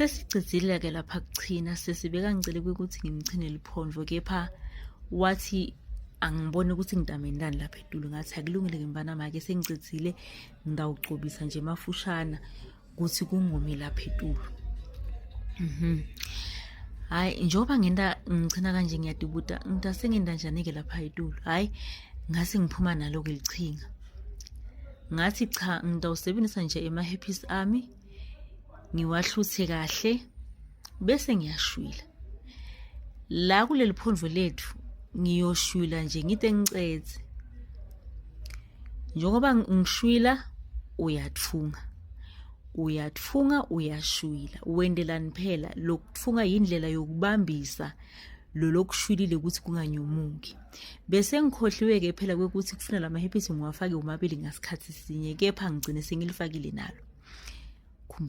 Sesicedzile-ke lapha kuchina sesi bekangicele ukuthi ngimchine liphondvo kepha wathi angibone ukuthi ngitamendani lapha etulu ngathi akulungile-ke mfana make sengicedzile ngitawugcobisa nje mafushana ukuthi kungomi lapha etulu. Mhm. Hhayi njengoba ngenta ngichina kanje ngiyadibuta ngitase ngenta njani-ke lapha etulu hhayi ngase ngiphuma nalo-ke lichinga. Ngathi cha ngitawusebenzisa nje ema-happies ami ngiwahluthe kahle bese ngiyashwila la kuleli phondvo lethu ngiyoshwila nje ngide ngicedze njengoba ngishwila uyathunga uyathunga uyashwila wendelani phela lokuthunga yindlela yokubambisa lolokushwilile ukuthi kunganyomuki bese ngikhohliwe-ke phela kwekuthi kufuna la mahephisi ngiwafake womabili ngasikhathi sinye kepha ngigcine sengilifakile nalo.